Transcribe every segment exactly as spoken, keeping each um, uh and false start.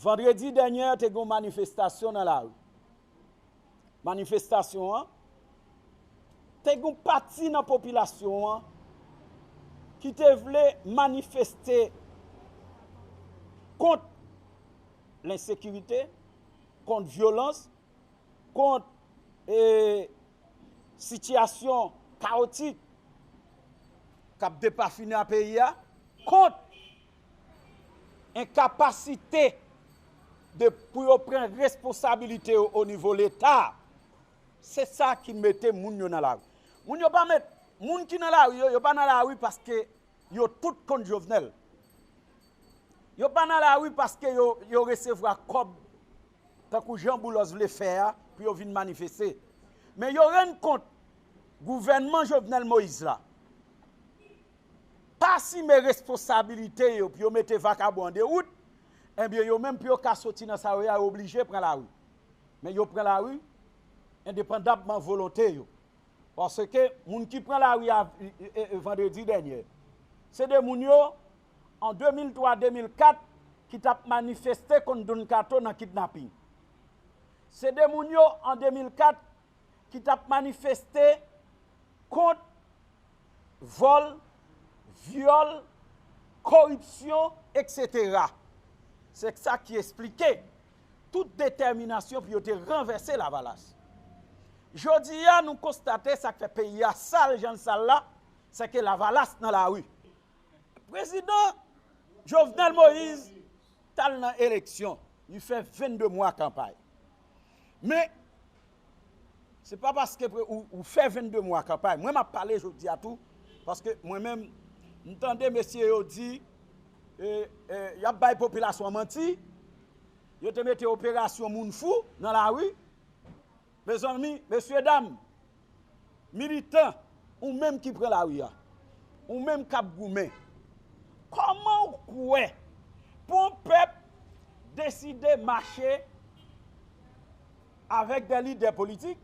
Vandredi dènye, te gen yon manifestasyon nan lari. Manifestasyon an, te gen yon pati nan popilasyon an ki te vle manifeste kont lensekirite, kont vyolans, kont, e, sitiyasyon kawotik k ap depafini a peyi a, kont enkapasite de, pou yo pran responsabilite yo o nivo Leta. Se sa ki mete moun yo nan lari. Moun yo pa met, moun ki nan lari yo, yo pa nan lari paske yo tout kont Jovenel. Yo pa nan lari paske yo, yo resevwa kòb tankou jan Boulos vle fè a pou yo vin manifeste. Men yo rann kont gouvènman Jovenel Moïse la pa asime responsabilite yo pou yo mete vakabon an de wout, ebyen yo menm pou yo ka soti nan sa yo ye a, yo oblije pran lari. Men yo pran lari endepandabman volonte yo. Paske moun ki pran lari a, e, e, e, vandredi dènye, se de moun yo, an de mil twa, de mil kat, ki t ap manifeste kont Don Kato nan kidnaping. Se de moun yo, an de mil kat, ki t ap manifeste kont vòl, vyòl, koripsyon, etsetera. Se sa ki esplike tout detèminasyon pou yo te ranvèse Lavalas. Jodi a, nou konstate sa k fè peyi a sal jan l sal la, se ke Lavalas nan lari. Prezidan Jovenel Moïse t al nan eleksyon. Li fè vennde mwa kanpay. Men, se pa paske pre-, ou, ou fè vennde mwa kanpay. Mwen, m ap pale jodi a tou, paske mwen menm, m tande mesye yo di, e, e, y ap bay popilasyon an manti, yo te mete operasyon moun fou nan lari. Mezanmi, mesye dam, militan, ou menm ki pran lari a, ou menm k ap goumen, kòman w kwè pou yon pèp deside mache avèk de lidè politik,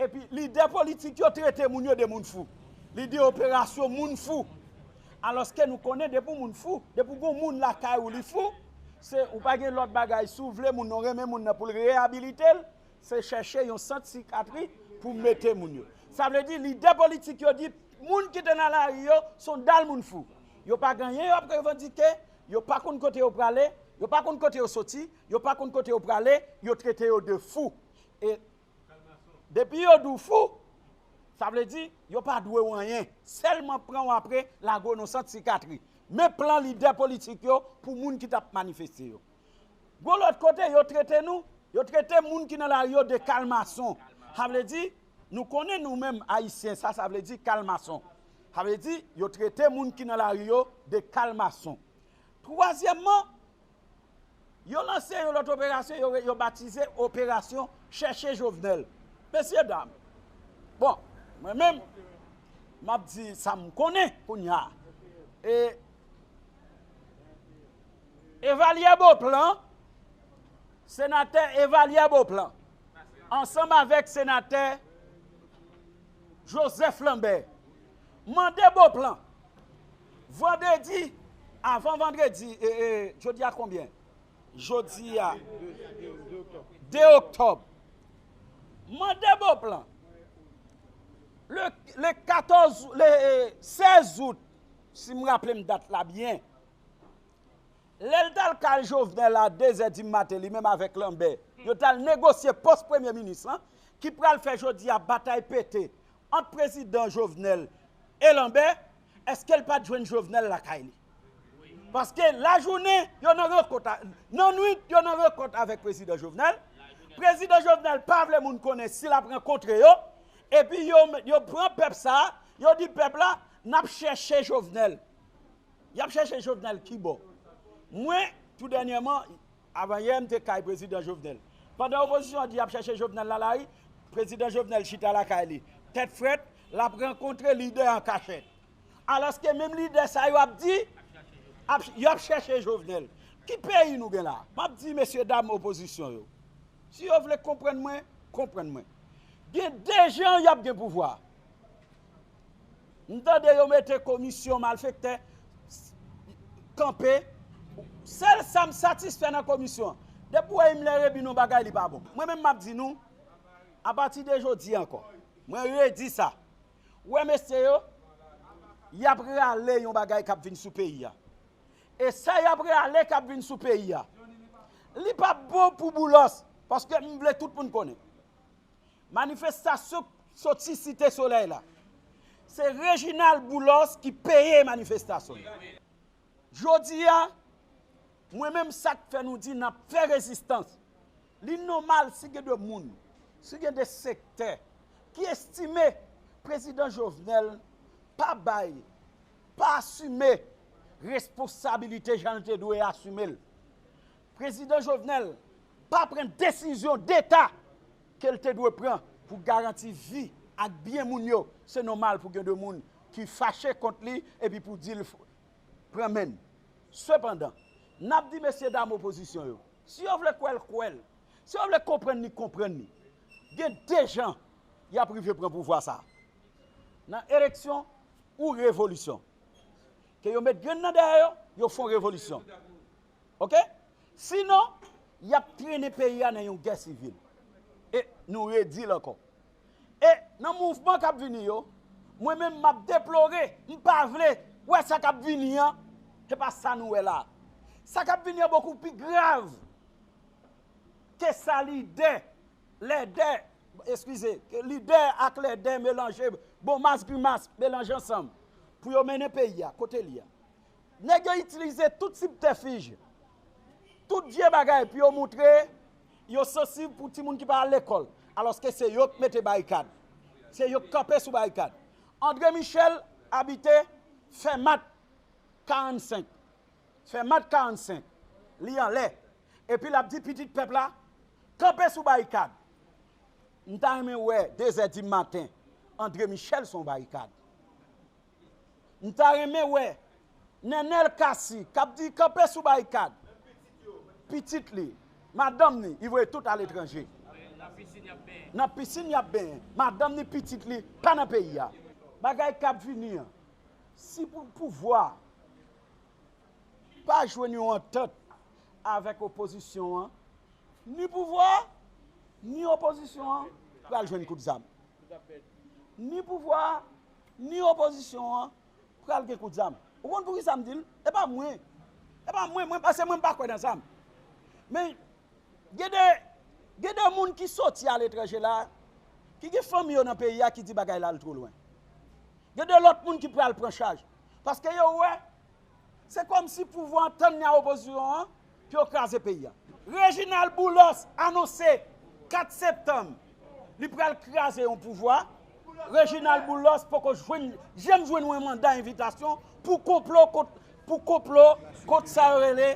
epi lidè politik yo trete moun yo de moun fou? Li di operasyon moun fou. Alòske nou konnen depi yon moun fou, depi w gen yon moun lakay ou li fou, se ou pa gen lòt bagay. Si w vle moun nan renmen moun nan pou l reyabilite l, se chèche yon sant sikatri pou mete moun yo. Sa vle di lidè politik yo di moun ki te nan lari yo se yon dal moun fou. Yo pa gen anyen yo ap revandike, yo pa konn kote yo prale, yo pa konn kote yo soti, yo pa konn kote yo prale, yo trete yo de fou. E depi yo di w fou, sa vle di yo pa dwe w anyen. Sèlman pran w apre lage w nan sant sikatri. Men plan lidè politik yo pou moun ki t ap manifeste yo. Gon lòt kote, yo trete nou, yo trete moun ki nan lari yo de kalmason. Sa vle di, nou konnen nou menm Ayisyen, sa, sa vle di kalmason. Sa vle di, yo trete moun ki nan lari yo de kalmason. Twazyèmman, yo lanse yon lòt operasyon, yo, yo batize Operasyon Chèche Jovenel. Mesye dam, bon, mwen menm, m ap di sa m konnen kounye a. E Evalyè Beauplan, senatè Evalyè Beauplan, ansanm avèk senatè Joseph Lambert, mande Beauplan, vandredi, avan vandredi, e, e, jodi a konbyen? Jodi a, de oktòb. Mande Beauplan, le, le katòz, le, e, sèz out, si m raple m dat la byen, lè l t al kay Jovenel a de zè di maten, li menm avèk Lambert, yo t al negosye pòs premye minis lan, ki pral fè jodi a batay pete ant prezidan Jovenel e Lambert, èske l pa t jwenn Jovenel lakay li? Paske lajounen, yo nan rankont a, nan nwit, yo nan rankont avèk prezidan Jovenel. Prezidan Jovenel pa vle moun konnen si l ap rankontre yo. Epi yo, yo pran pèp sa a, yo di pèp la, n ap chèche Jovenel. Y ap chèche Jovenel ki bò? Mwen, tou dènyèman, avanyè, m te kay prezidan Jovenel. Pandan opozisyon an di y ap chèche Jovenel nan lari, prezidan Jovenel chita lakay li, tèt frèt, l ap rankontre lidè an kachèt. Alòske menm lidè sa yo ap di, ap, y ap chèche Jovenel. Ki peyi nou gen la? M ap di mesye dam opozisyon yo, si yo vle konprann mwen, konprann mwen. Gen de jan y ap gen pouvwa. M tande yo mete komisyon malfektè kanpe, Sèl sa m satisfè nan komisyon an, depi w wè Himmler Rebin yon bagay, li pa bon. Mwen menm, m ap di nou, apati de jodi ankò, mwen redi sa. Ou wè mesye yo, y ap rale yon bagay k ap vin sou peyi a. E sa y ap rale k ap vin sou peyi a, li p ap bon pou Boulos, paske m vle tout moun konnen. Manifestasyon soti Site Solèy la, se Reginald Boulos ki peye manifestasyon. Jodi a, mwen menm, sa k fè nou di n ap fè rezistans, li nòmal si gen de moun, si gen de sektè ki estime prezidan Jovenel pa bay, pa asime responsabilite jan l te dwe asime l. Prezidan Jovenel pa pran desizyon deta ke l te dwe pran pou garanti vi ak byen moun yo. Se nòmal pou gen de moun ki fache kont li epi pou di l pran men n. Sepandan, n ap di mesye dam opozisyon yo, si yo vle kwè l, kwè l. Si yo vle konprann li, konprann li. Gen de jan y ap rive pran pouvwa sa a. Nan eleksyon ou revolisyon. Ke yo met grenn nan dèyè yo, yo fè yon revolisyon. Oke? Sinon, y ap trennen peyi a nan yon gè sivil. E nou redi l ankò. E nan mouvman k ap vini yo, mwen menm, m ap deplore, m pa vle wè sa k ap vini an, se pa sa nou wè la. Sa k ap vini an bokou pi grav ke sa lidè, lèdè, eskize, ke lidè ak lèdè melanje, bon mas grimas melanje ansanm pou yo mennen peyi a kote li a. Nèg yo itilize tout sibtèfij, tout vye bagay pou yo moutre yo sansib pou timoun ki pa al lekòl, alòske se yo k mete barikad, se yo k kanpe sou barikad. André Michel abite Fèmat karannsenk. Fèmat karannsenk. Li anlè. Epi l ap di pitit pèp la, kanpe sou barikad. M ta renmen wè dezè di maten, André Michel sou yon barikad. M ta renmen wè Nenel Cassy k ap di kanpe sou barikad. Pitit li, madanm ni, li voye tout aletranje. Nan pisin y ap benyen. Madanm ni, pitit li pa nan peyi a. Bagay k ap vini an, si pou pouvwa pa jwenn yon antant avèk opozisyon an, ni pouvwa a, ni opozisyon an pral jwenn kout zam. Ni pouvwa a, ni opozisyon an pral gen kout zam. Ou konn poukisa m di l? E pa mwen. E pa mwen, mwen, paske mwen m pa kwè nan zam. Men, gen de, gen de moun ki soti aletranje la, ki gen fanmi yo nan peyi a, ki di bagay la al two lwen. Gen de lòt moun ki pral pran chaj. Paske yo wè, se kòmsi pouvwa an tann a opozisyon an pou yo kraze peyi a. Reginald Boulos anonse kat septanm li pral kraze yon pouvwa. Reginald Boulos poko jwenn, janm jwenn yon manda envitasyon pou konplo kont, pou konplo kont sa yo rele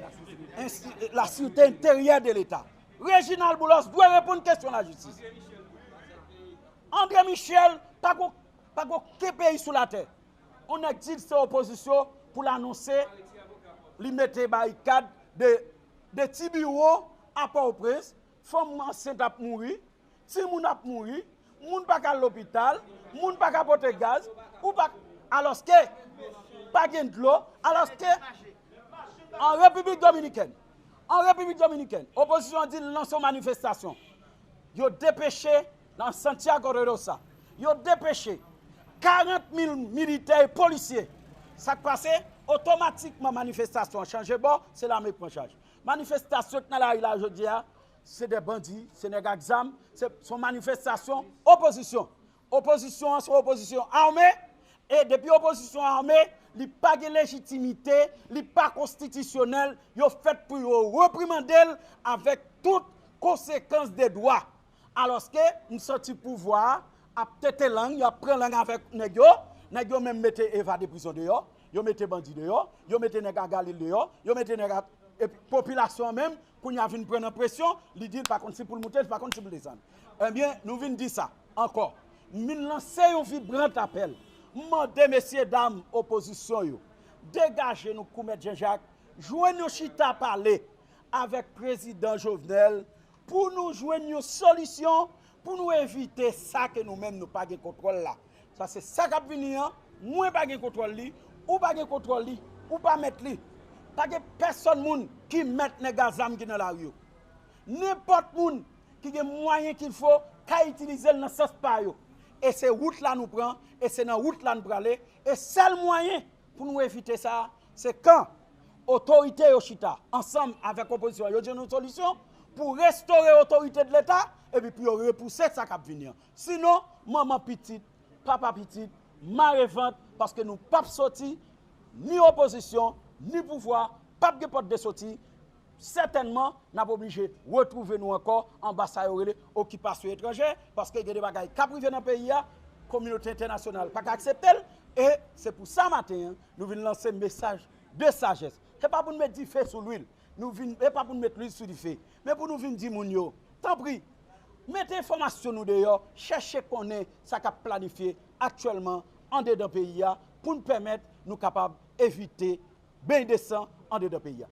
ensti-, la sûreté intérieure de l'État. Reginald Boulos dwe reponn kesyon lajistis. André Michel pa gon, pa gon okenn peyi sou latè. On nèg di l se opozisyon pou l anonse li mete barikad de, de ti biwo a Pòtoprens, fanm ansent ap mouri, timoun ap mouri, moun pa ka al lopital, moun pa ka pote gaz, ou pa, alòske pa gen dlo, alòske an Repiblik Dominikèn, an Repiblik Dominikèn, opozisyon an di l lanse yon manifestasyon. Yo depeche nan Santiago de Losa. Yo depeche karant mil militè e polisye. Sa k pase? Otomatikman, manifestasyon an chanje bò, se lame k pran chaj. Manifestasyon k nan lari la jodi a, se de bandi, se nèg ak zam, se, se yon manifestasyon opozisyon. Opozisyon an se yon opozisyon ame, e depi opozisyon an ame, li pa gen lejitimite, li pa konstitisyonèl, yo fèt pou yo reprimande l avèk tout konsekans de dwa. Alòske, m santi pouvwa a ap tete lang, y ap pran lang avèk nèg yo, nèg yo menm mete evade prizon deyò, yo mete bandi deyò, yo mete nèg a Galil deyò, yo mete nèg a, epi popilasyon an menm, kounye a vin pran nan presyon, li di l pa konn si pou l moute, li pa konn si pou l desann. Ebyen, nou vin di sa ankò. M vin lanse yon vibrant apèl. M mande mesye dam opozisyon yo, degaje nou kou Mèt Jan Jak, jwenn yon chita pale avèk prezidan Jovenel pou nou jwenn yon solisyon pou nou evite sa ke nou menm nou pa gen kontwòl la. Sa se sa k ap vini an, mwen pa gen kontwòl li, ou pa gen kontwòl li, ou pa mèt li. Pa gen pèsonn moun ki mèt nèg a zam ki nan lari yo. Nenpòt moun ki gen mwayen kil fo ka itilize l nan sans pa yo. E se wout la nou pran, e se nan wout la nou prale, e sèl mwayen pou nou evite sa, se kan otorite yo chita ansanm avèk opozisyon an, yo jwenn yon solisyon pou restore otorite de Leta, epi pou yo repouse sa k ap vini an. Sinon, manman pitit, papa pitit, mare vant, paske nou p ap soti, ni opozisyon, ni pouvwa, p ap gen pòt de soti. Sètènman, n ap oblije retwouve nou ankò anba sa yo rele okipasyon etranjè, paske gen de bagay k ap rive nan peyi a, kominote entènasyonal pa ka aksepte l, e se pou sa maten an, nou vin lanse mesaj de sajès. Se pa pou n met dife sou lwil, nou vin, se pa pou n met lwil sou dife, men pou nou vin di moun yo, tanpri, mete enfòmasyon nou deyò, chèche konnen sa k ap planifye aktyèlman andedan peyi a pou n pèmèt nou kapab evite beny de san andedan peyi a.